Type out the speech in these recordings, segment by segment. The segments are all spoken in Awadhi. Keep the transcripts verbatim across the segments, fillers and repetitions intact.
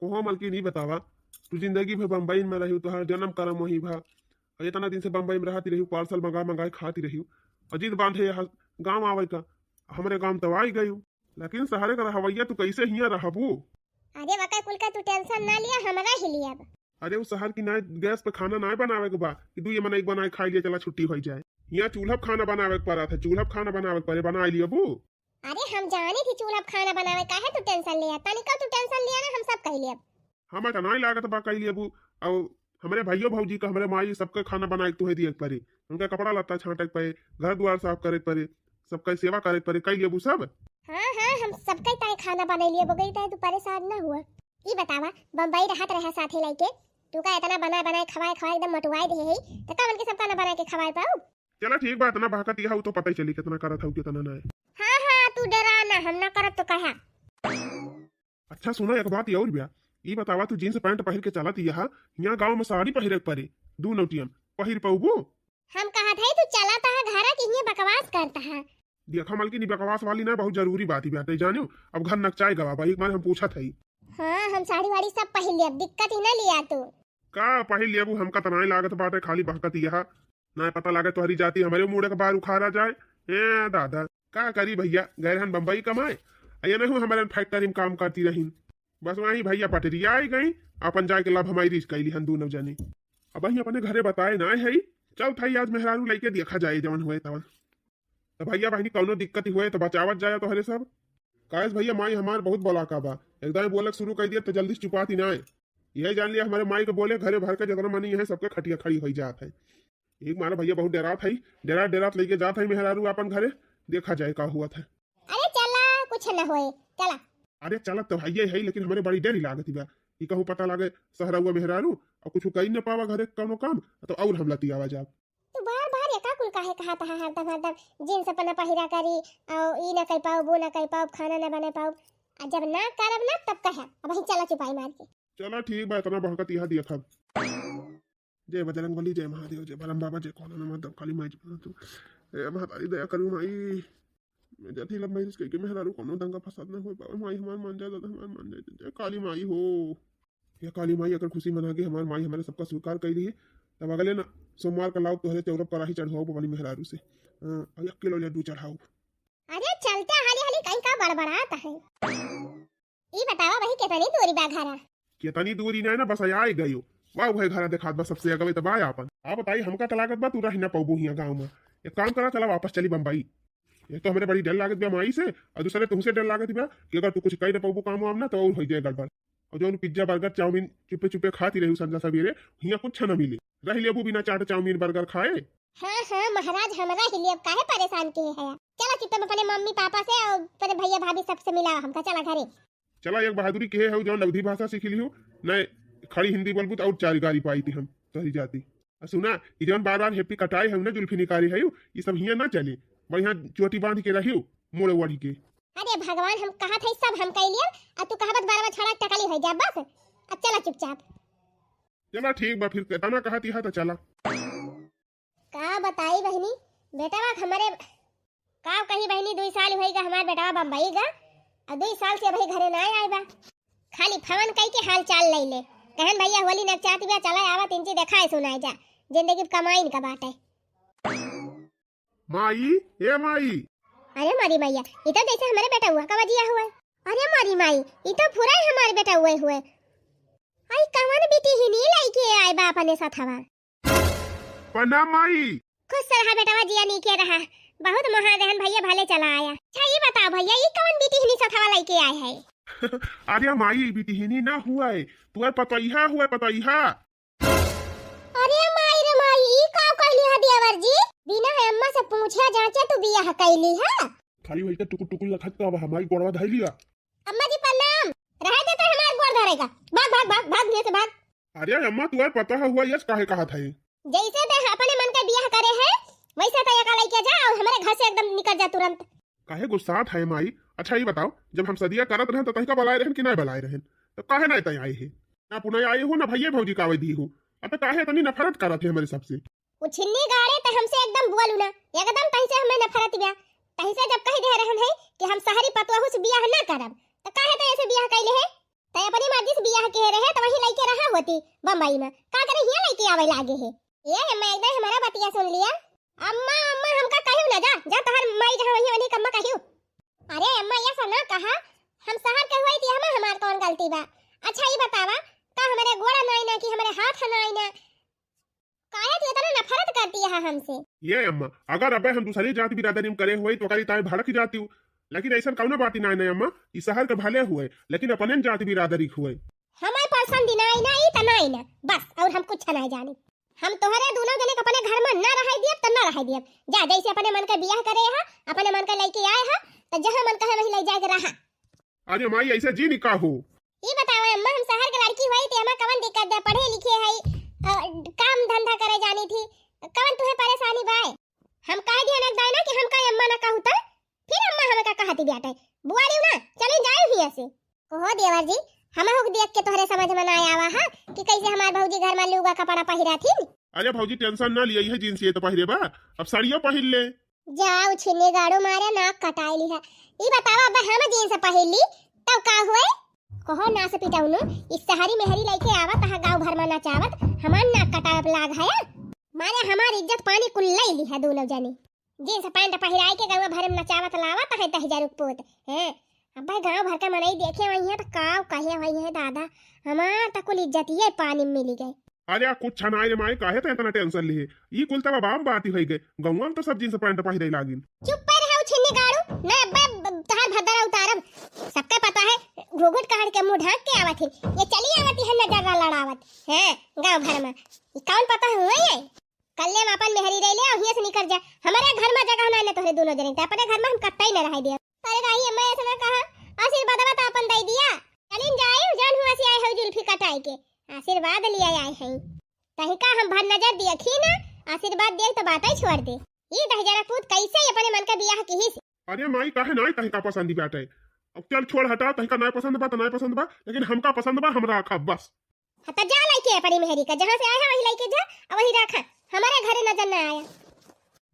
कहो मलकिन, ई बतावा, तू जिंदगी भर बम्बई में रही, तोहार जन्म करम वहीं भा, और इतना दिन से बम्बई में रहती रही, पार्सल मंगा मंगा खाती रही, और जिद बांधे यहाँ गाँव आवे का, हमरे गाँव तो आई गई, लेकिन शहरे का रहवैया तू कैसे हियाँ रहबू? अरे वका कुल का तू टेंशन ना लिया, हमरा ही लिया बा। अरे उ शहर की नाय गैस पे खाना नाय बनावे के बा कि दुई मनई बनाए खाई लिए चला छुट्टी हो जाए। यहाँ चूल्हा पे खाना बनावे के पड़ा था, चूल्हा पे खाना बनावे के पड़े, बनाई लियबू। अरे हम जानी थी चूल्हा पे खाना बनावे, काहे तू टेंशन लिया? तनिका तू टेंशन लिया ना, हम सब कह लेब। हमें तो नाय लागत बा कह लेबू। और हमरे भाइयों भौजी का, हमरे माई सबके खाना बनाए के तुहे दिए के पड़ी, उनका कपड़ा लत्ता छांटे के पड़े, घर द्वार साफ करे के पड़े, सबका सेवा करे के पड़े, कह लेबू सब। हाँ हाँ, हम सबके ताई खाना बनाई लिए बगैर ताई तू परेशान ना हुआ। ई बतावा, बम्बई रहत रहे साथे लइके, तू का इतना बनाए बनाए खवाए खवाए एकदम मोटवाए दे है, तो का उनके सब खाना बना के खवाए पाऊ? चला ठीक बा, इतना बहकत यह तो पता ही चली कितना करत हूँ कितना ना है। हाँ हाँ, तू डरा ना, हम ना करत तो कहा। अच्छा सुना, एक बात और बिया, ई बतावा, तू जींस पैंट पहिर के चलत यह, यहाँ गाँव में साड़ी पहिरे के पड़े, दू नौटियन पहिर पउबू? हम कहत है तू चलत है घरा कि हियाँ बकवास करत है। देखा मलकिन, ई बकवास वाली ना बहुत जरूरी बात ही बाटे, जानियो, अब घर नकचाए गवा बा, एक बार हम पूछत हई। हाँ, हम साड़ी वाड़ी सब पहिर लेब, दिक्कत ही ना लिया तू। का पहिर लेबू, हमका त नाई लागत बाटे, खाली बहकत यह, ना पता लागे तोहरी जाति हमरे मुड़े के बार उखाड़ा जाए। ए दादा, का करी भैया, गए रहन बम्बई कमाए, आ ये नहीं हमरे फैक्ट्री में काम करती रहीन, बस वहीं भैया पटरी आई गई, अपन जाके लव हमारी रीच कैली हन दोनों जने। अब वहीं अपने घरे बताए ना है, चल थाई आज मेहरारू लइके देखा जाए जवन हुए तवन। तो भैया बहनी कौनो दिक्कत हुए तो बचावत जाए तोहरे सब। काहे से भैया माई हमार बहुत बोला का बा, एकदम बोलक शुरू कर दिया तो जल्दी से चुपाती ना है। यही जान लिया हमारे माई के बोले घरे भर के जितना मनी है सबके खटिया खड़ी हो जात है। एक मारा भैया बहुत डरात है, डरात डरात लेके जात है मेहरारू अपन घरे, देखा जाए का हुआ था। अरे चला, कुछ न होए, चला। अरे चलत तो भैया है लेकिन हमारे बड़ी डर ही लागत बा, ई कहूँ पता लागे सहरा हुआ मेहरारू और कुछ कही न पावा घरे कौनो काम तो और हम लतियावा जाब। तू बार बार एका कुल काहे कहत हा हरदम हरदम, जींस अपना पहिरा करी, और ई ना कर पाउब, वो ना कर पाउब, खाना ना बना पाउब। आ जब ना करब ना तब कहे, अब वहीं चला चुपाई मार के। चला ठीक बा, इतना बहकत यह देखब। जय बजरंग बली, जय महादेव, जय बलम बाबा, जय कोनो नमः दम काली माई, जय तू। ए महतारी दया करू माई। मैं जाती लव मैरिज कइके मेहरारू कोनो दंगा फसाद ना होए पावे। माई हमार मान जा, दादा हमार मान जा, जय काली माई हो। या काली माई अगर खुशी मना के हमार माई हमारे सबका स्वीकार कर ली है, तब अगले ना सोमवार का लाओ तोहरे चौरब कराही चढ़वाओ अपनी मेहरारू से। हाँ, और एक किलो लड्डू चढ़ाओ। अरे चलते हाली हाली कहीं का बड़बड़ात है। ई बतावा भाई कितनी दूरी बा घरा? कितनी दूरी नहीं ना, बस आए गयो। वाह भाई घरा देखात बस सबसे अगवे तब आया अपन। आप बताई हमका तो लागत बा तू रह ना पौबू हिया गाँव में। एक काम करा, चला वापस चली बम्बई। एक तो हमरे बड़ी डर लागत बा माई से, और दूसरे तुमसे डर लागत बा कि अगर तू कुछ कह ना पौबू काम वाम ना तो और हो जाए गड़बड़। और जौन पिज्जा बर्गर चाउमीन चुपे चुपे खाती रही संझा सवेरे, हियाँ कुछ ना मिले। रह लेबू बिना चाट चाउमीन बर्गर खाए। हाँ हाँ महाराज, हमरा ही लिए अब काहे परेशान किए है? चला चुपे में अपने मम्मी पापा से और अपने भैया भाभी सबसे मिला हमका, चला घरे। चला एक बहादुरी किहे हो जौन अवधी भाषा सीख लियो, नहीं खड़ी हिंदी बोलबू तो और चार गारी पाई थी हम तोहरी जाती। आ सुना, ई जौन बार बार हेप्पी कटाई है ना जुल्फी निकारी है, ई सब हियाँ ना चली। बढ़िया चोटी बांध के रहियो, मोड़ ओढ़ी के। अरे भगवान, हम कहत है सब हम कह लिया, आ तू कहबत बार बार छड़ा टकली हो जा बस। अब चला चुपचाप। चला ठीक बा, फिर केतना कहत यह तो चला। का बताई बहिनी, बेटवा हमरे, का कही बहिनी, दुई साल होई गा हमार बेटवा बम्बई गा, और दुई साल से अभी घरे ना आए बा। खाली फोन कई के हाल चाल ले ले, कहन भैया होली नकचात बा, चला आवा तीन चीज देखाए सुनाए जा, जिंदगी कमाइन का बाटे। माई, ए माई। अरे मारी मैया, ई तो जैसे हमारे बेटा हुआ का वजिया हुआ है। अरे मारी माई, ई तो पूरा ही हमारे बेटा हुए हुए। आई कवन बिटिहिनी लइके आए बा अपने साथ हवा। प्रणाम माई। खुश रहा बेटवा, जिया नीके रहा। बहुत मोहा देहन भैया, भले चला आया। अच्छा, ई बताओ भैया, ई कवन बिटिहिनी सथवा लइके आए है? अरे माई, बिटिहिनी ना हुआ है, तुअर पतोइहा हुआ है, पतोइहा। अरे माई रे माई, ई का कइली है देवर जी? बिना अम्मा से पूछे जांचे तू बियाह कइली है? खाली वही के टुकुर टुकुर लखत का अब हमारी गोड़वा धइली है। अम्मा जी प्रणाम। रहे दे तो हमार गोड़ धरेगा। भाग, भाग, भाग, भाग, यहाँ से भाग। अरे अम्मा, तुअर पतोह हुआ यस काहे कहत है? जैसे ते अपने मन के बियाह करे है, वैसे ते एका लइके जा और हमारे घर से एकदम निकल जा तुरंत। काहे गुस्सात है माई? अच्छा ई बताओ, जब हम सदिया करत रहन तो तहिका बलाए रहन कि नहीं बलाए रहन? तो काहे नहीं तय आए है? ना पुनः आए हो, ना भैया भौजी का आवे दी हो। अब तो काहे इतनी नफरत करत है हमारे सबसे? उ छिन्नी गाड़े त हमसे एकदम बोलू ना, एकदम तही से हमें नफरत बा। तही से जब कह दे रहन है कि हम शहरी पतोहू से बियाह ना करब, त काहे त ऐसे बियाह कैले है? त अपनी मर्जी से बियाह के रहे तो वहीं लइके रहा होती बम्बई में, का करे हियाँ लइके आवे लागे है। ए अम्मा, एक दाईं हमारा बतिया सुन लिया। अम्मा, अम्मा हमका कहियो ना, जा, जा तोहर माई जहाँ वहीं वहीं कम्मा कहियो। अरे अम्मा, ये सब ना कहा, हम शहर के हुई थी, हमें हमार कौन गलती बा? अच्छा ये बतावा, का हमारे गोड़ा नाई ना कि हमारे हाथ नाई ना? काहे तू इतना नफरत करती है हमसे? ये अम्मा, अगर अबे हम दूसरी जाति बिरादरी में करे हुए तो करी ताई भड़क जाती हूँ, लेकिन ऐसा कौनो बात ही नाई ना अम्मा। ई शहर के भले हुए, लेकिन अपने जाति बिरादरी के हुए। हमें पसंद ही नाई ना, ई त नाई ना, बस, और हम कुछ नाई जानी। हम तोहरे दोनों जने के अपने घर में ना रहाई दियब त ना रहाई दियब। जा, जैसे अपने मन के बियाह करे हा, अपने मन के लइके आए हा, त जहाँ मन कहे वहीं लइ जाके रहा। अरे माई, ऐसे जी नहीं काहू। ई बतावा अम्मा, हम शहर के लड़की हुई थी, हमें कवन दिक्कत है, पढ़े लिखे है, अ, काम धंधा करे जानी थी, कवन तुहे परेशानी बाय? हम कह दिया ना दाई ना कि हम का अम्मा ना कहू त, फिर अम्मा हमें का कहती बाटे? बुआरी ना, चली जाए हियाँ से। ओहो देवर जी, हम हुक देख के तोहरे समझ में ना आवा हा कि कैसे हमार भौजी घर में लुगा कपड़ा पहिरा थी। अरे भौजी, tension ना लिया, यह जींस ये तो पहिरे बा, अब साड़ियों पहिर ले। जाओ छिन्नी गाड़ू, मारे नाक कटाई ली है। ई बतावा, अब हम जींस पहिर ली तब का हुए? कहो ना से पिटौनो, इस शहरी मेहरी लइके आवत हा गाँव भर में नचावत, हमार नाक कटावत लाग है। मारे हमार इज्जत पानी कुल लइ ली है दोनों जने। जींस पैंट पहिराई के गाँव भर में नचावत लावत है दहिजरुक पूत। हैं? अबे गाँव भर का मनई देखे वही है तो काव कहे वही है दादा, हमार तो कुल इज्जतिये पानी में मिली गए। अरे आ कुछ नाई रे माई, काहे तो इतना tension लिहे? ई कुल तब आम बात ही होई गए। गाँव में तो सब जींस पैंट पहिरे लागिन। चुप पर रहो छिन्नी गाड़ू, ना अब्बे ब-, तहार भद्दरा उतारब। सबके पता है, घूघूट काढ़ के मुँह ढाँक के आवत ही। ये चली आवत ही है नजर लड़ावत। हैं, गाँव भर में। ई कौन पता हुए ये? कल्ले में अपन मेहरी रह ले, और हियाँ से निकर जा। हमारे घर में जगह ना ले तोहरे दोनों जने, ते अपने घर में हम कत्ता ही न रह दिया। अरे राही अम्मा ऐसे ना कहा, आशीर्वाद तो अपन दे दिया। चलिन जाए, जान हुआ से आए हो जुल्फी कटाई के, आशीर्वाद लिया आए हैं। तही का हम भर नजर दिया खी ना, आशीर्वाद दिया तो बात ही छोड़ दे। ये दहिजरा पूत कैसे ही अपने मन का बियाह की ही से। अरे माई, काहे नाई तही का पसंद बाटे? अब चल छोड़ हटा, तही का नाई पसंद बा तो नाई पसंद बा, लेकिन हमका पसंद बा, हम राखब बस। हाँ, त जा लइके अपनी मेहरी का, जहाँ से आए हैं वही लइके जा, और वही रखा, हमारे घरे नजर ना आया।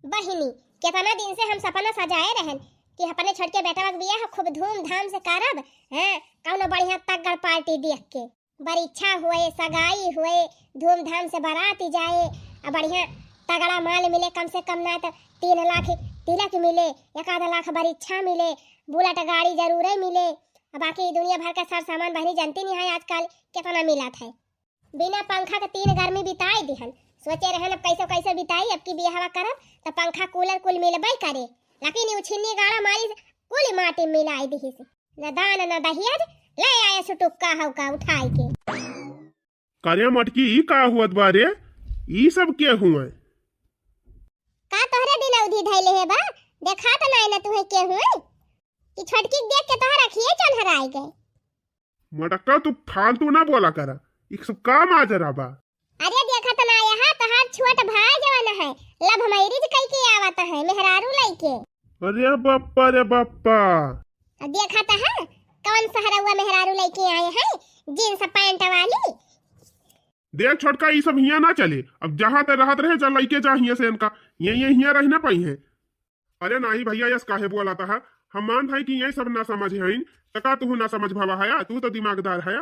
बहिनी, कितना दिन से हम सपना सजाए रहन कि अपने छोटके बेटवा के बियाह खूब धूमधाम से करब, हैं, कौनो बढ़िया तगड़ party देख के, बरीक्षा हुए, सगाई हुए, धूमधाम से बारात जाए, आ बढ़िया तगड़ा माल मिले, कम से कम ना तो तीन लाख तिलक मिले, एक आध लाख बरीक्षा मिले, बुलेट गाड़ी जरूरे मिले। अब बाकी दुनिया भर का सर सामान बहनी जानती नहीं है आजकल कितना मिलत है। बिना पंखा के तीन गर्मी बिताई दिहन। सोचे रहन अब कैसे कैसे बिताई, अब की बियाहवा करब त पंखा कूलर कुल मिलबे करे, लेकिन यू छिन्नी गाड़ा मारी कुल माटी मिलाई दिहिस। न दान न दहियज, ले आए सुटुक्का हौका उठाई के। करे मटकी, ई का हुअत बा रे? ई सब के हुए? का तोहरे दिन अवधि धैले है बा? देखा त नाई न तुहे के हुए? कि छोटकी के देख के तोहर अखिए चन्हराई गए। मटक्का, तू फालतू ना बोला करा, ई सब का माजरा बा? अरे देखा त ना यहाँ तोहार छोट भाई जवन है, love marriage कई के आवत है, मेहरारू लइके। अरे बप्पा रे बप्पा। अब देखा त है, कौन सहरौआ मेहरारू लइके आए हैं, jeans पैंट वाली। देख छोटका, ई सब हियाँ ना चले। अब जहाँ ते रहत रहे, जा लइके जा हियाँ से इनका। ये, ये हियाँ रह ना पाई है। अरे नाही भैया, यस काहे बोलत हा? हम मान भाई कि ये सब ना समझ हईन, त का तू ना समझ भवा हया? तू तो दिमागदार हया।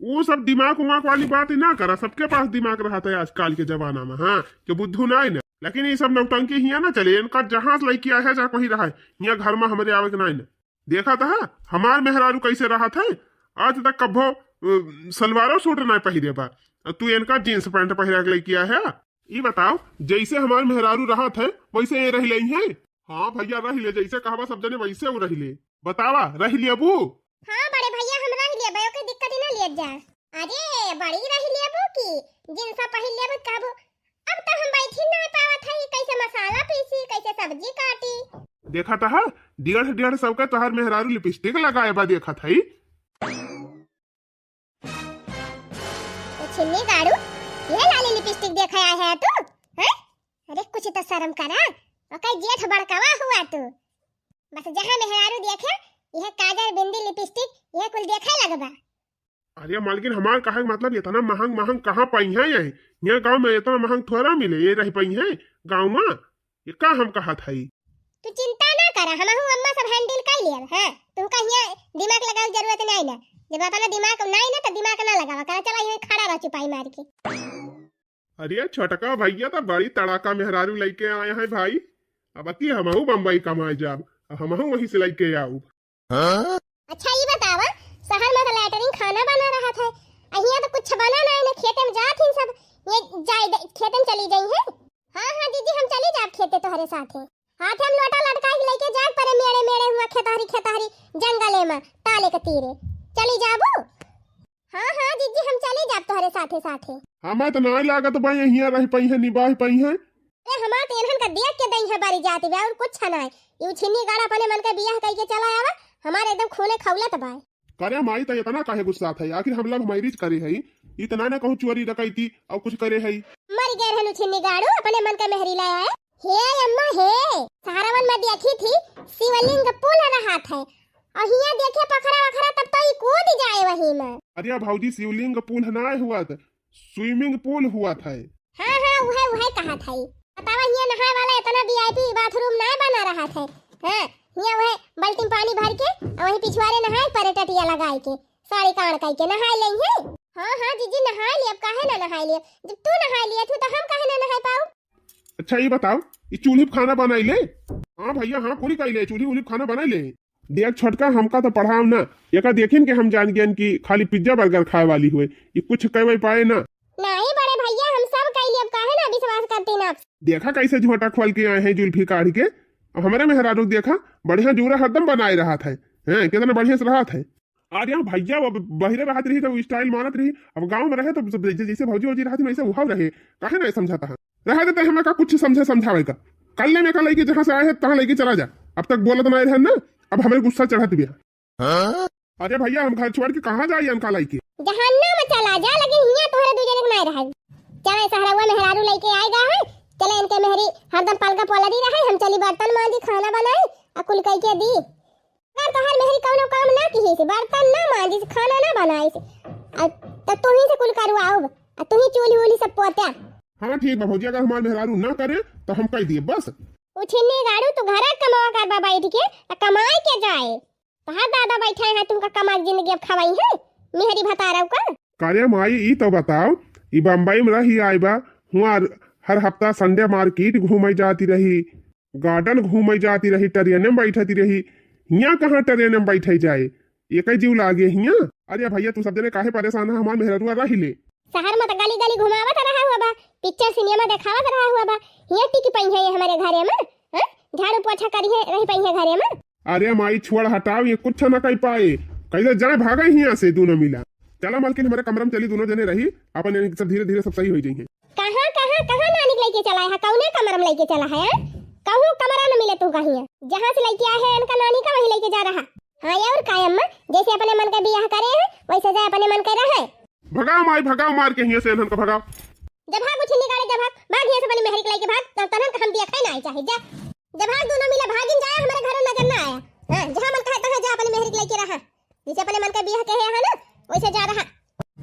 वो सब दिमाग उमाग वाली बात ही ना करा, सबके पास दिमाग रहत है आजकल के जमाना में, हाँ, जो बुद्धू ना है ना। लेकिन ये सब नौटंकी हियाँ ना चले, इनका जहाँ से लइके आए है, जा कहीं रहा है, हियाँ घर में हमरे आवे के ना है ना। देखा त हा, हमार मेहरारू कैसे रहत है, आज तक कभो, अ, सलवारो सूट ना पहिरे बा। अ, तू इनका jeans पैंट पहिरा के लइके आए है। ई बताओ, जैसे हमार मेहरारू रहत है, वैसे ये रह लेई है? हाँ भैया, रह ले, जैसे कहबा सब जने वैसे वो रह ले। बतावा, रह लेबू? हाँ बड़े भैया, हम रह लेबे, ओके दिक्कत ही ना लियत जा। अरे बड़ी रह लेबू की jeans पहिर लेबू कहबू, अब तो हम बैठी ना पावत है, कैसे मसाला पीसी, कैसे सब्जी काटी। देखा त हा, डेढ़ डेढ़ सौ का तोहार मेहरारू lipstick लगाए बा, देखत है। ए छिन्नी गाड़ू, ये लाली lipstick देखे आए है तू, हैं? अरे कुछ तो शर्म करा, ओकर जेठ बड़कवा हुआ तू। बस जहाँ मेहरारू देखे, यह काजर, बिंदी, lipstick, यह कुल देखे लगबा। अरे मालकिन, हमार कहे के मतलब इतना महंग महंग कहाँ पाई है ये? यहाँ गाँव में इतना महंग थोड़ा मिले, ये रह पाई है गाँव में? ये का हम कहत हई? तू चिंता ना करा, हमहू अम्मा सब handle कर लेब। हाँ, तुमका हियाँ दिमाग लगावे के जरूरत नहीं ना। जब अपना दिमाग नाई ना, तो दिमाग ना लगावा करा, चला यहीं खड़ा रह चुपाई मार के। अरे छोटका भैया तो बड़ी तड़ाका मेहरारू लइके आए हैं भाई, अब अति हमहू बम्बई कमाए जाब, अब हमहू वहीं से लइके आऊब। अच्छा, ई बतावा, शहर में तो लैट्रिन खाना बना रहत है, अहियाँ तो कुछ बना ना है, ना खेते में जात ही सब, ये जाए दे, खेते में चली जाई है। हाँ, हाँ, जीजी, हम चली जाब खेते तोहरे साथे। हाथे हम लोटा लटकाई के लइके जाब परे मेड़े, मेड़े हुआ खेतहरी, खेतहरी जंगले में, ताले के तीरे। चली जाबू? हाँ, हाँ, जीजी, हम चली जाब तोहरे साथे, साथे। हमें तो नाई लागत बा, यहिया रह पइहे, निबाह पइहे। अरे, हमार तो एनहन का देख के दई है बारी जात बा, और कुछ ना है। यू छिन्नी गाड़ा अपने मन के बियाह कइके चला आवा, हमार एकदम खूने खौलत बा। करे माई, त इतना काहे गुस्सात है? आखिर हम love marriage करे हई, इतना ना कहूँ चोरी डकैती और कुछ करे हई। मर गए रहनु छिन्नी गाड़ू, अपने मन के मेहरी लाया है। हे अम्मा हे, सहारावन में देखी थी शिवलिंग पुल रहत है, और हियाँ देखे पखरा वखरा तब तो ई कूद जाए वही में। अरे भौजी, शिवलिंग पुल ना हुआ त swimming pool हुआ था। हाँ, हाँ, उहे, उहे कहा था। बतावा, हियाँ नहाए वाला इतना VIP bathroom ना बना रहत है। हाँ, हियाँ उहे बाल्टी में पानी भर के और वहीं पिछवारे नहाए परे टटिया लगाए के, साड़ी कान कई के नहाए लेई है। हाँ, हाँ, जीजी नहाए लिए, अब काहे ना नहाए लिए? जब तू नहाए लिए थू तो हम काहे ना नहाए पाऊ? अच्छा, ये बताओ, ये चूल्ही पे खाना बनाई ले? हाँ भैया, हाँ, पूरी कई ले, चूल्ही उल्ही पे खाना बनाई ले। देख छोटका, हमका तो पढ़ाव ना, एका देखिन के हम जान गयन कि खाली pizza burger खाए वाली हुए, ये कुछ कहवे पाए ना। नहीं बड़े भैया, हम सब कई लेब, काहे ना विश्वास करती ना आप? देखा कैसे झोंटा खोल के आए हैं जुल्फी काढ़ के, और हमारे मेहरारू देखा बढ़िया जूरा हरदम बनाए रहत है, हैं, कितना बढ़िया से रहत है। अरे हाँ भैया, वो बहिरे रहत रही तो style मारत रही, अब गाँव में रहे तो सब जैसे, जैसे भौजी वौजी रहत वैसे उहाव रहे, काहे ना समझाता है? रहे देते हमें का कुछ समझे समझावे का, कल ले में का लइके जहाँ से आए है तहाँ लइके चला जा, अब तक बोलत ना रहे ना, अब हमें गुस्सा चढ़त बिया। अरे भैया, हम घर छोड़ के कहाँ जाई इनका लइके? जहन्नम में चला जा, लेकिन हियाँ तोहरे दू जने के नाय रहल। चला, सहरवा मेहरारू लइके आएगा है, चला इनके मेहरी हरदम पलका पलरी रहे, हम चली बर्तन मांजी, खाना बनाई, आ कुल कई के दी। अगर तोहर मेहरी कौनो काम ना किहिस, बर्तन ना मांजिस, खाना ना बनाइस, आ त तुही से कुल करवाउब, आ तुही चूल्ही उल्ही सब पोत्या। हाँ ठीक बा भौजी, अगर हमार मेहरारू ना करे तो हम कह दिए बस। उछिन्नी गाड़ू, तू घरा कमावा करबा बैठ के, त कमाए के जाए। तोहार दादा बैठे हैं, तुमका कमा के जिंदगी अब खवाई है, मेहरी भतारव का। का रे माई, ई तो बताओ, ई बम्बई में रही आई बा, हुआ हर हफ्ता Sunday market घूमे जाती रही, garden घूमे जाती रही, ट्रेन में बैठती रही, हियाँ कहाँ ट्रेन में बैठे जाए, एक ही जीव लागे हियाँ। अरे भैया, तू सब जने काहे परेशान है, हमार मेहररुआ रही ले। शहर में तो गली गली घुमावत रहा हुआ बा, picture सिनेमा देखावत रहा हुआ बा, हियाँ टिकी पई है ये हमारे घरे में, हाँ? झाड़ू पोछा करी है, रही पई है घरे में। अरे माई छोड़ हटाओ, ये कुछ ना कह पाए, कैसे जाए भागा हियाँ से दोनों मिला। चला मालकिन, हमारे कमरा में चली, दोनों जने रही, अपन ये सब धीरे धीरे सब सही हो जाइए। कहाँ, कहाँ, कहाँ नानी के लइके चला है? कौने कमरा में लइके चला है, हाँ? कहूँ कमरा न मिले तू कहीं। जहाँ से लइके आए हैं इनका नानी का, वहीं लइके जा रहा। हाँ, ये और का अम्मा, जैसे अपने मन के बियाह करे हैं, वैसे जाए अपने मन के रहे। भगाओ माई, भगाओ, मार के हियाँ से इन्हन का भगाओ। जब भाग उछिन्नी गाड़े, जब भाग, भाग हियाँ से अपनी मेहरी के लइके भाग, तब तनन का हम बिया खाए ना आए चाहे, जा। जब भाग दोनों मिला भागिन जाए, हमारे घर नजर ना आया। हाँ, जहाँ मन कहे तहाँ जा, अपनी मेहरी के लइके रहा। जैसे अपने मन का बियाह कहे है ना, वैसे जा रहा।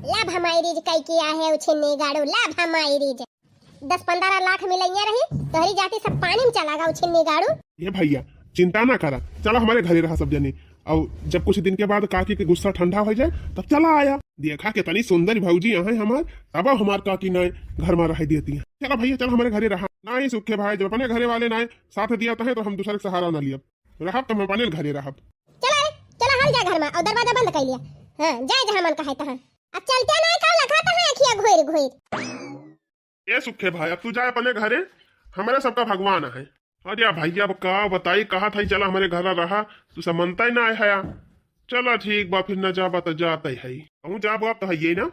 Love marriage कई किया है उछिन्नी गाड़ू, love marriage। दस पन्द्रह लाख मिलैया रही, तोहरी जाति सब पानी में चला गा उछिन्नी गाड़ू। ये भैया, चिंता ना करा, चला हमारे घरे रहा सब जने। और जब कुछ दिन के बाद काकी के गुस्सा ठंडा हो जाए, तब चला आया। देखा कितनी सुंदर भौजी यहाँ है हमार, तब हमार काकी नए घर में रह देती है। चला भैया, चला हमारे घरे रहा। ना ही सुखे भाई, जब अपने घरे वाले ना साथ दिया तहे, तो हम दूसरे के सहारा ना लिया। रहब तो हम अपने घरे रहब। चला रे, चला हल जा घर में और दरवाजा बंद कर लिया। हाँ, जाए जहाँ मन कहे तहाँ। अब चलते ना का लखा तहाँ अखिया घोर घोर। ए सुखे भाई, अब तू जा अपने घरे, हमारे सबका भगवान है। अरे भैया, अब का बताई, कहा था चला हमारे घर रहा, तू समझता ही ना है। चला ठीक बा, फिर ना जाबा तो जाता ही है। कहूँ जाबो आप तो है ये ना,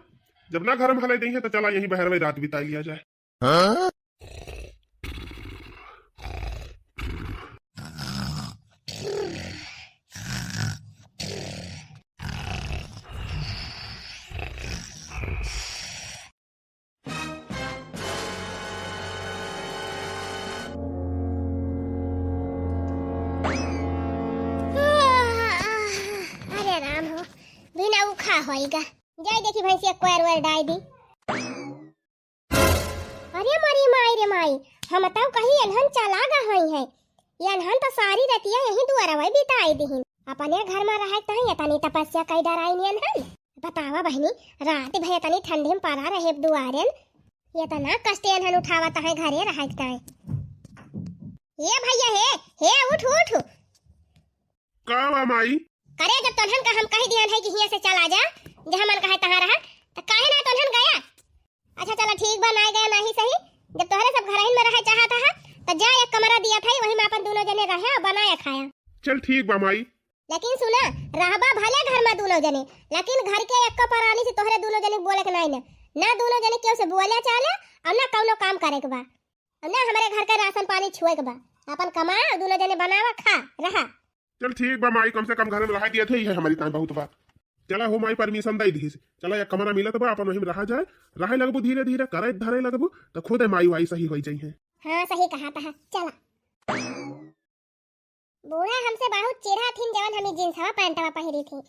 जब ना घर में हले देंगे तो चला यहीं बहरवे रात बिता लिया जाए। अरे राम हो, बिना उखा होइगा। जाए देखी भैंसिया कोयर वोयर डाई दी। अरे मरी माई रे माई, हम तउ कही एनहन चला गा होई है। एनहन तो सारी रतिया यहीं दुआरवा बिताई दिहिन। अपने घर मा रहै ताई एतनी तपस्या कइ डराइनियन हन। बतावा बहिनी, रात भर एतनी ठंडी मा परा रहे दुआरेन, एतना कष्ट एनहन उठावत हैं घरे रहै ताई। ए भइया, हे, हे, उठ, उठ। का बा माई? करे, जब तोन्हन का हम कहि दिहन है कि हियाँ से चला जा, जहाँ मन कहै तहाँ रहा, त काहे ना तोन्हन गया? अच्छा चला ठीक बा, नाहीं गया नाहीं सही, जब तोहरे सब घरहिन मा रहै चाहत हा, त जा एक कमरा दिया था, वही मा अपन दुनो जने रहा, बनाया खाया। चल ठीक बा माई। लेकिन सुना, रहबा भले घर मा दुनो जने, लेकिन घर के एक्को परानी से तोहरे दुनो जने बोलै के नाहीं ना, ना दुनो जने केहू से बोल्या चाल्या, अउर ना कउनो काम करै के बा। अब ना हमरे घर के राशन पानी छुए के बा। अपन कमा, दुनो जने बनावा, खा, रहा। चल ठीक बा माई, कम से कम घर मा रहा दिया थे, इहै हमरी ताई बहुत बा। चला हो माई, permission दइ दिहिस। चला एक कमरा मिलत बा, अपन वही मा रहा जाए। रहै लगबू धीरे धीरे, करै धरै लगबू, त खुदै माई वाई सही होइ जइहैं। हाँ, सही कहा तहा। चला। बूढ़ा हमसे बहुत चिढ़ा थिन, जवन हम ई जींसवा पैंटवा पहिरी थी।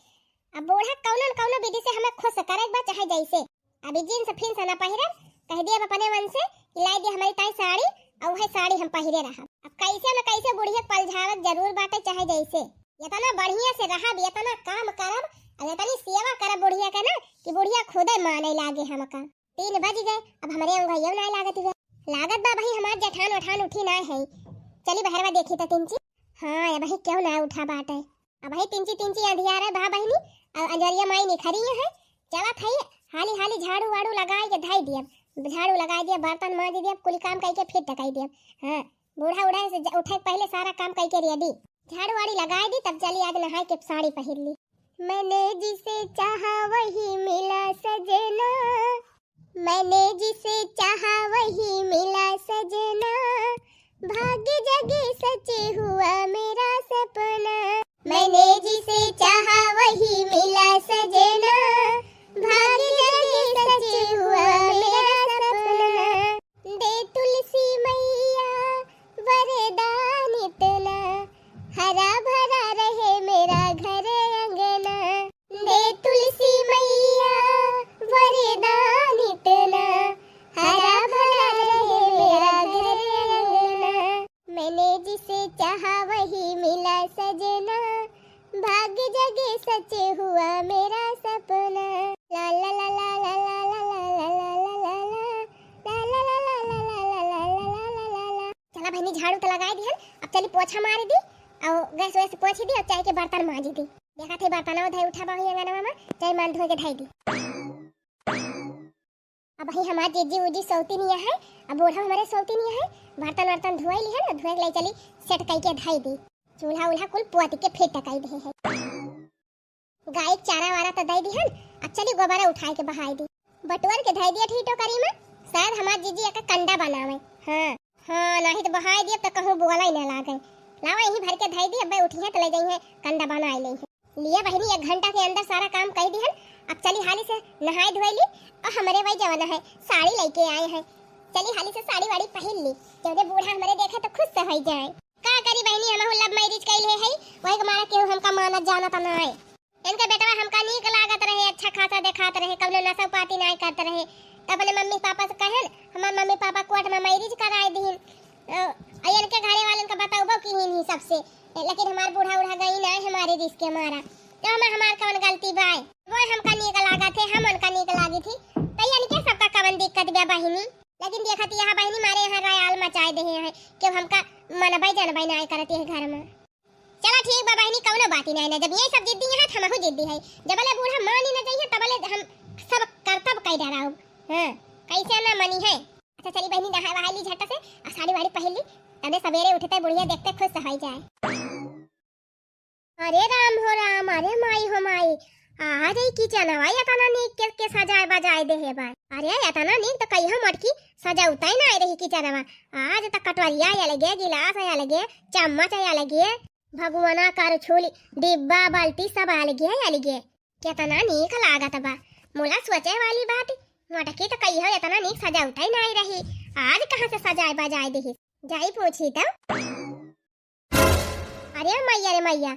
अब बूढ़ा कउनो न कउनो विधि से हमें खुश करै के बा, चाहे जैसे। अब ई जींस फींस ना पहिरब, कहि दियब अपने मन से कि लाई दिया हमरी ताई साड़ी, अउर उहै साड़ी हम पहिरे रहब। अब कैसे न कैसे बुढ़िया के पलझावै के जरूर बाटै, चाहे जैसे। एतना बढ़िया से रहब, एतना काम करब, अउर एतनी सेवा करब बुढ़िया के ना कि बुढ़िया खुदै मानै लागे हमका। तीन बजि गए, अब हमरे अंगइयो नाहीं लागत बा। लागत बा अबहीं हमार जेठान ओठान उठी नाहीं है। चली बहरवा देखी त तिनची। हाँ, अबहीं केहू नाहीं उठा बाटै। अबहीं तिनची तिनची अंधियारै बा बहिनी, अउर अंजोरिया माई निखरी है। चलत है, हाली हाली झाड़ू वाड़ू लगाइ के धइ दियब। झाड़ू लगाइ दियब, बर्तन माँजि दियब, कुल काम कइ के फिर टकाइ दियब। हाँ, बूढ़ा उढ़ा से ज-, उठै के पहिले सारा काम कइ के ready। झाड़ू वाड़ी लगाइ दी, तब चली आज नहाइ के साड़ी पहिर ली। मैंने जिसे चाहा वही मिला सजना, मैंने जिसे चाहा वही मिला सजना, भाग्य जगे सच हुआ मेरा सपना। मैंने जिसे चाहा वही मिला सजना, भाग्य जगे सच हुआ मेरा सपना। दे तुलसी मैया वरदान इतना, हरा भरा रहे मेरा घर अंगना। दे तुलसी मैया वरदान इतना, हरा भरा रहे मेरा घर अंगना। मैंने जिसे चाहा वही मिला सजना, भाग्य जगे सच हुआ मेरा सपना। ला ला ला ला। चला बहिनी, झाड़ू त लगाइ दिहन, अब चली पोछा मारि दी, अउर गैस वैस पोछि दी, अउर चाय के बर्तन माँजि दी। देखा थे बर्तनवा धइ उठा बा वही अंगनवा मा, चाय मान धोइ के धइ दी। अबहीं हमार जिज्जी उज्जी सौतिनिया है, अब बूढ़ा हमरे सौतिनिया है, बर्तन वर्तन धोइ लिहन, धोइ के लै चली set कइ के धइ दी। चूल्हा उल्हा कुल पोति के फिट कइ दे है। गाय के चारा वारा त दइ दिहन, अब चली गोबरा उठाइ के बहाइ दी। बटोर के धइ दिया ठी टोकरी मा, शायद हमार जिज्जी एका कंडा बनावै। हाँ, हाँ, नाहीं त बहाइ दियब त कहूँ बोलै न लागै। लावा यहीं भर के धइ दी, अब्बै उठिहैं त लै जइहैं कंडा बनाइ लइहैं। लिया बहिनी, एक घंटा के अंदर सारा काम कइ दिहन। अब चली हाली से नहाइ धोइ ली, अउर हमरे वही जवन है साड़ी लइके आए हैं, चली हाली से साड़ी वाड़ी पहिर ली, जौने बूढ़ा हमरे देखे त खुश होइ जाए। का करी बहिनी, हमहू love marriage कइले है, वही के मारा केहू हमका मानत जानत नाहीं। इनका बेटवा हमका नीक लागत रहे, अच्छा खासा देखात रहे, कउनो नशा पाती नाहीं करत रहे। त अपने मम्मी पापा से कहन, हमार मम्मी पापा court मा marriage कराइ दिहिन। अ, आ इनके घरे वालन का बतउबो किहिन ही सबसे, लेकिन हमार बूढ़ा उढ़ा गई नाहीं हमारे रिस के मारा। त हमार, हमार कवन गलती बाय? वो हमका नीक लागत है, हम उनका नीक लागी थी, त इनके सबका कवन दिक्कत बा बहिनी? लेकिन देखत यहाँ बहिनी मारे यहाँ रायाल मचाइ देहे हैं, केहू हमका मनबै जनबै नाहीं करत यह घर मा। चला ठीक बा बहिनी, कउनो बात ही नाहीं ना, जब ये सब जिद्दी हैं त हमहू जिद्दी है, जबले बूढ़ा मानी न जइहैं तबले हम सब करतब कइ डराउब। हाँ, कैसे ना मनिहैं। अच्छा चली बहिनी, नहाइ वहाइ ली झट से, अउर साड़ी वाड़ी पहिर ली, तबे सबेरे उठते बुढ़िया देखते खुश होइ जाए। अरे राम हो राम, अरे माई हो माई, आज ई किचनवा एतना नीक के, के सजाए बजाए देहे बा। अरे एतना नीक त कहियो मटकी सजउतै नाहीं रही किचनवा। आज त कटोरिया अलगे, गिलास अलगे, चम्मच अलगे, भगवना करछुल, डिब्बा बाल्टी सब अलगे अलगे। केतना नीक लागत बा। मुला सोचे वाली बात, मटकी त कहियो एतना नीक सजउतै नाहीं रही। आज कहाँ से सजाए बजाए देही? जाई पूछी त। अरे मइया रे मइया,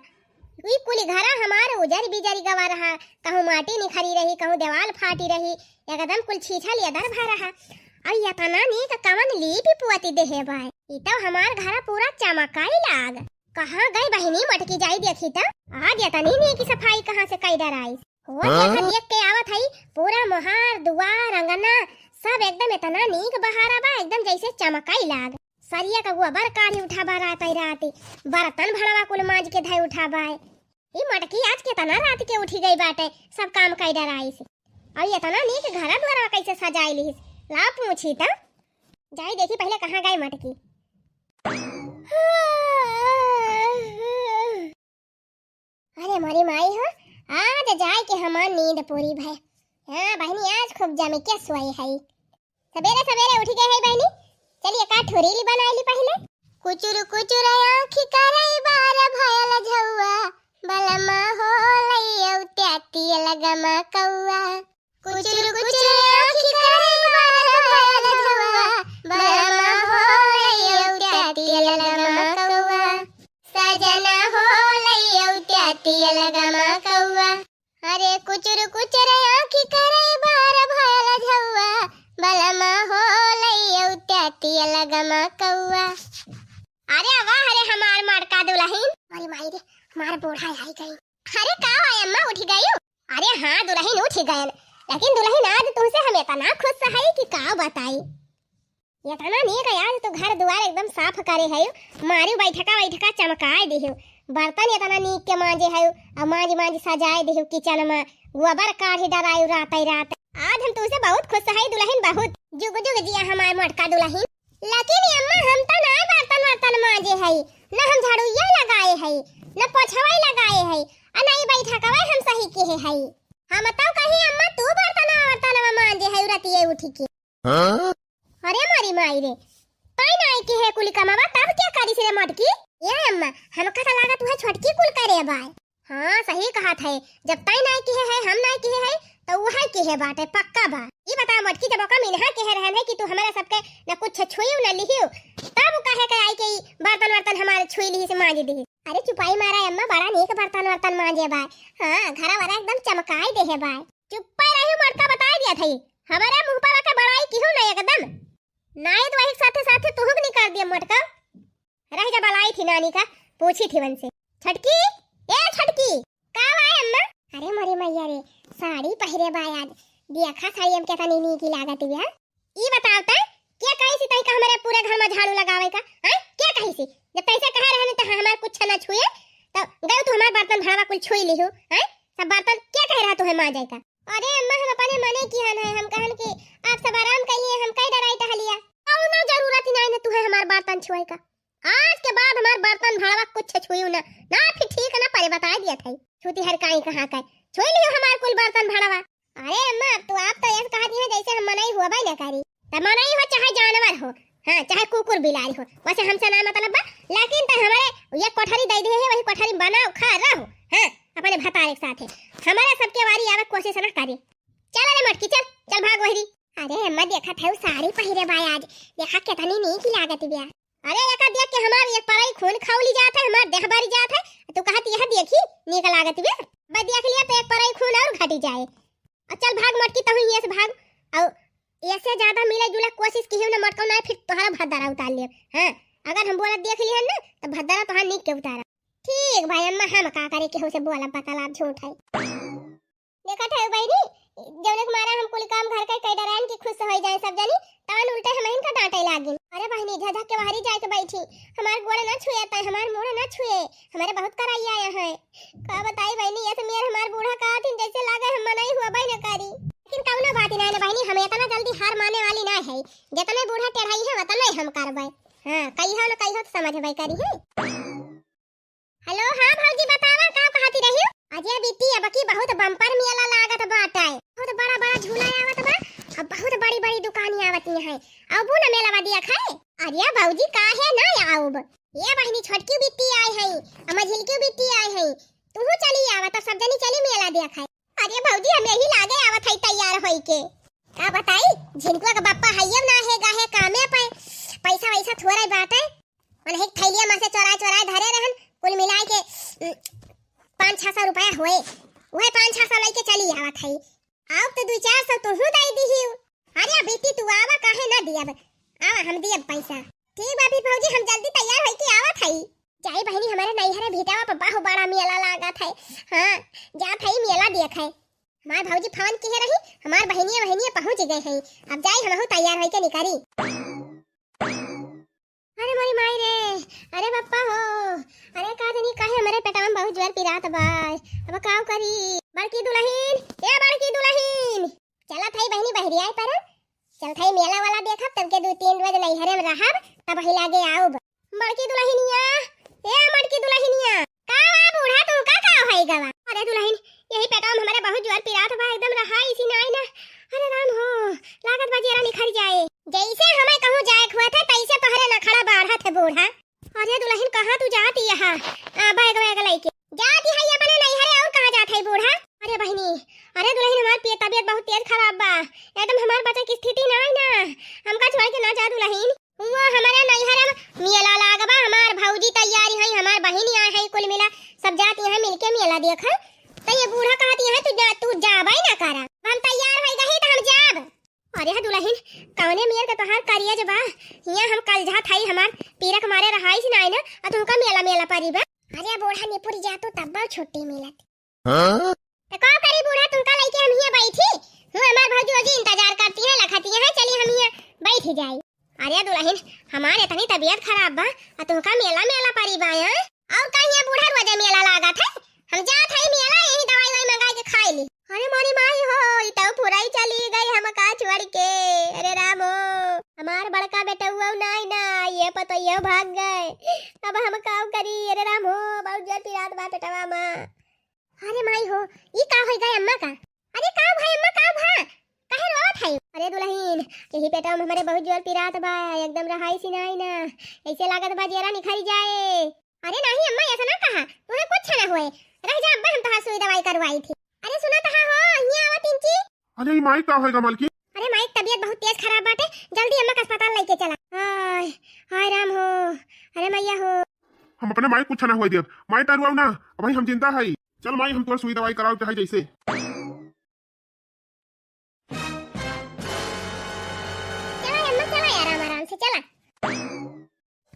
ई कुल घरा हमार उजर बिजर गवा रहा, कहूँ माटी निखरी रही, कहूँ देवाल फाटी रही, एकदम कुल छीछल एदर भा रहा। अउर एतना नीक कवन लीपि पोती देहे बाय, ई तउ हमार घरा पूरा चमकाई लाग। कहाँ गई बहिनी मोटकी, जाई देखी त। आज एतनी नीक सफाई कहाँ से कई डराइस। हो, हाँ? देखा, देख के आवत हई, पूरा मोहार, दुआर, अंगना, सब एकदम एतना नीक बहारा बा, एकदम जैसे चमकाई लाग। सरिया का गोबर काढ़ी उठा बा रात आई रात, बर्तन भड़वा कुल मांज के धई उठा बा। ई मोटकी आज केतना रात के उठी गई बाटे, सब काम कई डराइस। और एतना नीक घरा दुआरवा कैसे सजाई लिहिस, ला पूछी त। जाई देखी पहिले कहाँ गई मोटकी। अरे मोरी माई हो, आज जाए के हमार नींद पूरी भय। हाँ बहिनी, आज खूब जमी के सोई हई। सबेरे सबेरे उठी गए है बहिनी, चलिए का ठो reel बनाई ली पहिले। कुचुर कुचुर आँखी करई बार भयल झौआ, बलमा हो लइयौ त्याती लगमा कौआ। कुचुर कुचुर आँखी करई बार भयल झौआ, बलमा हो लइयौ त्याती लगमा कौआ। सजना हो लइयौ त्याती लगमा कौआ। अरे कुचुर कुचुर आँखी करई बार भयल झौआ, बलमा हो लइयौ त्याती लगमा कौआ। अरे वाह रे हमार मोटका दुलहिन। अरे माई रे, हमार बूढ़ा आई गई। अरे का हुआ अम्मा, उठी गई? अरे हाँ दुलहिन उठी गयन, लेकिन दुलहिन आज तुमसे हम एतना खुश हई कि का बताई। एतना नीक आज तो घर दुआर एकदम साफ करे हयू, मारू बैठका बैठका चमकाए दिहू, बर्तन एतना नीक के मांजे हयू, और मांज मांज सजाए दिहू kitchen में, गोबर काढ़ी डरायू रात आई रात। आज हम तुमसे बहुत खुश हई दुलहिन, बहुत। जुग जुग जिया हमार मोटका दुलहिन। लेकिन अम्मा हम तो ना बर्तन वर्तन मांजे हई, ना हम झाड़ुइया लगाए हई, ना पोछवा लगाए हई, आ ना ई बैठकवा हम सही किहे हई। हम तो कही अम्मा तू बर्तन वर्तन मांजे हई रतिये उठी के। हाँ? अरे मोरी माई रे, तई नाई किहे कुल कमवा तब क्या करिस रे मोटकी? ए अम्मा, हमका त लागत उहे छोटकी कुल करे बाय। हाँ, सही कहत है, जब तई नाई किहे है, हम नाई किहे है, त उहे किहे बाटे, पक्का बा। ई बता मोटकी, जब ओका मिनहा किहे रहन है कि तू हमरा सबके न कुछ छुइयो न लिहियो, तब कहे के आई के ई बर्तन वर्तन हमारे छुई लिहिस मांज दिहिस। अरे चुपाई मारा अम्मा, बड़ा नीक बर्तन वर्तन मांजे बाय। हाँ, घरा वरा एकदम चमकाई देहे बाय। चुप्पे रही मोटका, बताई दिया थई, हमारे मुंह पर आके बड़ाई किहू ना एकदम। नाई तो वही साथे साथे तुहू के निकाल दिया मोटका। रह जा, बलाई थी नानी का, पूछी थी वनसे। छटकी, ए छटकी, का बाय अम्मा? अरे मोरी मैया रे, साड़ी पहिरे बाय आज, देखा साड़ी हम केतनी नीकी लागत बिया। ई बताओ त, के कहिस तई का हमरे पूरे घर में झाड़ू लगावे का? हैं? के कहिस? जब तैसे कहे रहने त हमार कुछ ना छुए, त गयो तू हमार बर्तन भड़वा कुल छुई लिहू, हैं? सब बर्तन के कहे रहा तुहे मांजे का? अरे अम्मा, हम अपने मने किहन है, हम कहन कि आप सब आराम कइलिए, हम कई डराई टहलिया। कौनो जरूरत ही नाई न तुहे हमार बर्तन छुए का। आज के बाद हमार बर्तन भड़वा कुछ छुइयो ना, ना फिर ठीक ना परे, बताई दिया थई। छूती हर काई कहाँ का, छुई लियो हमार कुल बर्तन भड़वा। अरे अम्मा, अब तो आप तो ऐसे कहा दी है जैसे हम मनई हुआ भाई ना करी। त मनई हो चाहे जानवर हो, हाँ, चाहे कुकुर बिलारी हो, वैसे हमसे ना मतलब बा, लेकिन त हमारे ये कोठरी दे दिए है, वही कोठरी में बनाओ, खा, रहो, हाँ, अपने भतारे के साथे। हमारे सबके वारी आवे कोशिश ना करी। चल रे मोटकी, चल, चल भाग वही। अरे अम्मा, देखत है उ साड़ी पहिरे बाय आज, देखा केतनी नीक लागत बिया। अरे एका देख के हमार एक परई खून खौली जात है, हमार देह बरी जात है, तू कहत यह देखी नीक लागत बिया। बस देख लिया तो एक परई खून और घटी जाए। और चल भाग मोटकी, तहू यहाँ से भाग। और ऐसे ज्यादा मिले जुले कोशिश की ना मोटका, ना फिर तोहरा भद्दरा उतार लेब। हाँ, अगर हम बोलत देख लिहन ना तो भद्दरा तोहार नीक के उतारा। ठीक भाई अम्मा, हम का करे केहू से बोलब बतलाब, झूठ है। देखत है बहिनी, जौने के मारे हम कुल काम घर के कई डरायन की खुश हो जाए सब जनी, तवन उल्टे हमहिन का डांटे लागिन। अरे बहिनी, झझक के बाहरी जाए के बैठी, हमार गोड़ ना छुए तय, हमार मुड़ ना छुए, हमारे बहुत कराई आया है। का बताई बहिनी, ऐसे मेर हमार बूढ़ा का हथिन जैसे लागे हम मनई हुआ बहिन करी। लेकिन कौनो बात ना है ना बहिनी, हम इतना जल्दी हार माने वाली ना है। जितने बूढ़ा टेढ़ाई है उतने हम करबे। हाँ, कहियो न कहियो तो समझबे करी है। हेलो, हाँ भौजी बतावा, का कहती रही? अजय बिट्टी, अब की बहुत बम्पर मेला लागत बाटे, बहुत बड़ा बड़ा झूला आवत बा, अब बहुत बड़ी बड़ी दुकानी आवत है, अब ना मेला बा दिया खाए। अरे भौजी काहे ना आउब? ये बहिनी छोटकी बिट्टी आई है, अम्मा झिलकी बिट्टी आई है, तू चली आवा, तब सब जनी चली मेला देखा है। अरे भौजी हम यही लागे आवत है तैयार होई के। का बताई, झिनकुआ के बापा हइये ना है, गाहे कामे पे, पैसा वैसा थोड़ा बाटे, उन्हें एक थैलिया में से चोराए चोराए धरे रहन, कुल मिलाए के, उम, पाँच छः सौ रुपया होए, वह पाँच छः सौ लेके चली आवत है। आओ तो दो चार सौ तुहू दे दी। अरे बिट्टी तू आवा, काहे ना दियब, आवा हम दियब पैसा। ठीक बा फिर भौजी, हम जल्दी तैयार होई के आवत हई। जाई बहिनी, हमरे नैहरे भिटावा पर बहु बड़ा मेला लागत है। हाँ, जात है मेला देखे। हमार भौजी फोन किहे रही, हमार बहिनिया, बहिनिया पहुँच गए हैं। अब जाई हमहू तैयार होई के निकरी। अरे मोरी माई रे, अरे बप्पा हो, अरे का जनी काहे हमरे पेटवा में बहुत जोर पिरात बा। अब काव करी? बड़की दुलहिन, ए बड़की दुलहिन, चलत हई बहिनी बहरियाए पर, चलत हई मेला वाला देखब, तब के दू तीन रोज नैहरे में रहब, तब ही लागे आउब। बड़की दुलहिनिया, ए बड़की दुलहिनिया, का बा बूढ़ा, तू का, का होई गवा? अरे दुलहिन, यही पेटवा में हमरे बहुत जोर पिरात बा, एकदम रहाई सी नाई ना। अरे राम हो, लागत बा जेरा निखर जाए। जैसे हमें कहूँ जाए के हुआ था, तैसे तोहरे नखड़ा बाढ़त है बूढ़ा। अरे दुलहिन, कहाँ तू जात यहाँ, आ, बैग वैग लइके? जात ही है अपने नैहरे, और कहाँ जात है बूढ़ा? अरे बहिनी, अरे दुलहिन, हमार पे-, तबीयत बहुत तेज खराब बा, एकदम हमार बचे की स्थिति ना है ना, हमका छोड़ के ना जा दुलहिन। हुआ हमारे नैहरे में मेला लागबा, हमार भौजी तैयारी है, हमार बहिनी आए है, कुल मिला सब जात यहाँ मिलके मेला देखा। तो ये बूढ़ा कहत यहाँ तू जा, तू जाबे ना करा, हम तैयार हो गई तो हम जाब। अरे ह दुलहिन, कौने मेर के तोहार करिया जे बा? हियां हम कलझा थाई, हमार पीरक मारे रहाइस नाई ना, आ तुमका मेला मेला परी बा। अरे बूढ़ा निपुर जा तू, तब छुट्टी मिलत। हाँ? तो का करी बूढ़ा, तुमका लइके हम हियां बैठी? हूँ, हमार भौजी ओजी इंतजार करती है, लखती है, चली हम हियां बैठ जाई। अरे दुलहिन, हमार इतनी तबीयत खराब बा, आ तुमका मेला मेला परी बा, हैं? और कहिया बूढ़ा रोजे मेला लागत है, हम जात हई मेला, यही दवाई वाई मंगाई के खाई ली। अरे मोरी माई हो, ई तो पुरई चली गई हमका छोड़ के। अरे राम हो, हमार बड़का बेटउआ नाई ना, ये पतोहियो भाग गए, अब हम काव करी? अरे राम हो, बहुत जोर पिरात बा पेटवा मा। अरे माई हो, ई का होई गए अम्मा का? अरे का भा अम्मा, का भा? काहे रोवत है? अरे दुलहिन, यही पेटवा में हमरे बहुत जोर पिरात बा, एकदम रहाई सी नाई ना, ऐसे लागत बा जेरा निखरी जाए। अरे नहीं अम्मा, ऐसा ना कहा, तुहे कुछ ना होए, रह जा अब्बा, हम तोहार सुई दवाई करवाई थी। अरे सुना तहा हो, हियां आवा तिनची। अरे ई माई का होएगा मलकिन? अरे माई, तबीयत बहुत तेज खराब बाटे, जल्दी अम्मा का अस्पताल लेके चला। हाय, हाय राम हो, अरे मैया हो। हम अपने माई कुछ ना होए देब, माई टरुआऊ ना, अबही हम जिंदा हई। चल माई, हम तोर सुई दवाई कराओ चाहे जैसे। चला अम्मा, चला, आराम आराम से चला।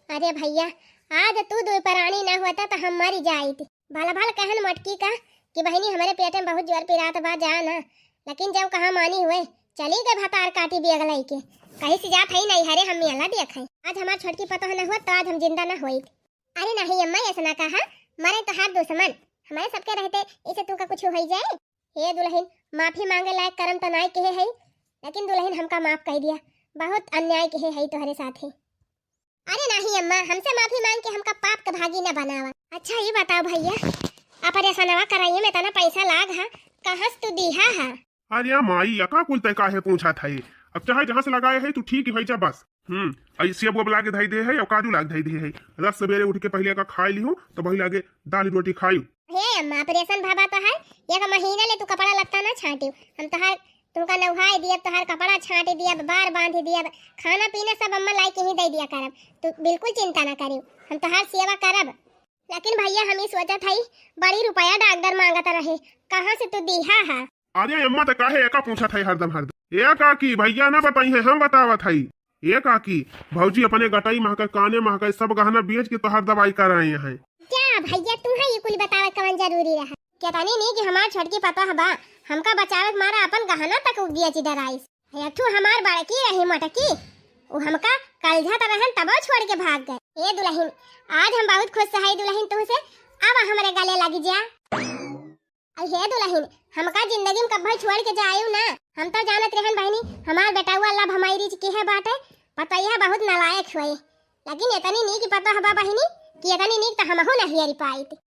अरे भैया, आज तू दुई परानी ना होता तो हम मरी जाइत। भला भल कहन मोटकी का कि बहिनी, हमरे पेट में बहुत जोर पिरात बा, जा ना। लेकिन जब कहा मानी हुए, चली गए भतार काटी बियग लइके। कहीं से जात हई नैहरे, हम मेला देखे। आज हमार छोटकी पतोह ना हुआ तो आज हम जिंदा ना होइत। अरे नहीं अम्मा, ऐसा ना कहा, मरे तोहार दुश्मन, हमारे सबके रहते इसे तुमका कुछ हो जाए। हे दुलहिन, माफी मांगे लायक करम तो नाई किहे हई, लेकिन दुलहिन हमका माफ कइ दिया, बहुत अन्याय किहे हई तोहरे साथे। अरे नाही अम्मा, हमसे माफी मांग के हमका पाप के भागी न बनावा। अच्छा ई बताओ भैया, ऑपरेशनवा कराइए में इतना पैसा लाग हा, कहाँ से तू दीहा हा? अरे माई, अका कुल तय काहे पूछत हई? अब चाहे जहाँ से लगाए है तू ठीक ही होई जा बस। हम्म, आई सेब वेब लागे धई दे है और काजू लाग धई दे है। रस सवेरे उठ के पहले का खाई लिहू तो वही लागे दाल रोटी खाई। हे अम्मा, ऑपरेशन भवा तो है, एक महीना ले तू कपड़ा लत्ता ना छाटियो। हम तोहार, तुमका नहाई दियब, तोहार कपड़ा छाटी दियब, बार बांधी दियब, खाना पीना सब अम्मा लाई के ही दे दिया करब। तू बिल्कुल चिंता ना करियो, हम तोहार सेवा करब। लेकिन भैया, हम ई सोचत हई, बड़ी रुपया डॉक्टर मांगत रहे, कहाँ से तू दीहा हा? अरे अम्मा, त काहे एका पूछत हई हरदम हरदम? ए काकी, भैया ना बताई है, हम बतावत हई। ए काकी, भौजी अपने गटई महके, काने महके सब गहना बेच के तोहार दवाई कराए हैं। जा भैया, तुम्हें ये कुल बतावे कवन जरूरी रहा? केतनी नीक हमार छोटकी पतोह बा, हमका बचावे के मारा अपन गहना तक बेच डराइस। एक ठू हमार बड़की रही मोटकी, उ हमका कलझत रहन तबो छोड़ के भाग गए। ए दुलहिन, आज हम बहुत खुश हई दुलहिन तुहसे, अब हमरे गले लग जा। अरे हे दुलहिन, हमका जिंदगी में कब्बो छोड़ के जायू ना। हम तो जानत रहन बहिनी, हमार बेटउआ love marriage किहे बाटे, पतोहिया बहुत नालायक होए, लेकिन एतनी नीक पतोह बा बहिनी कि एतनी नीक तो हमहू ना हियरी पाइत।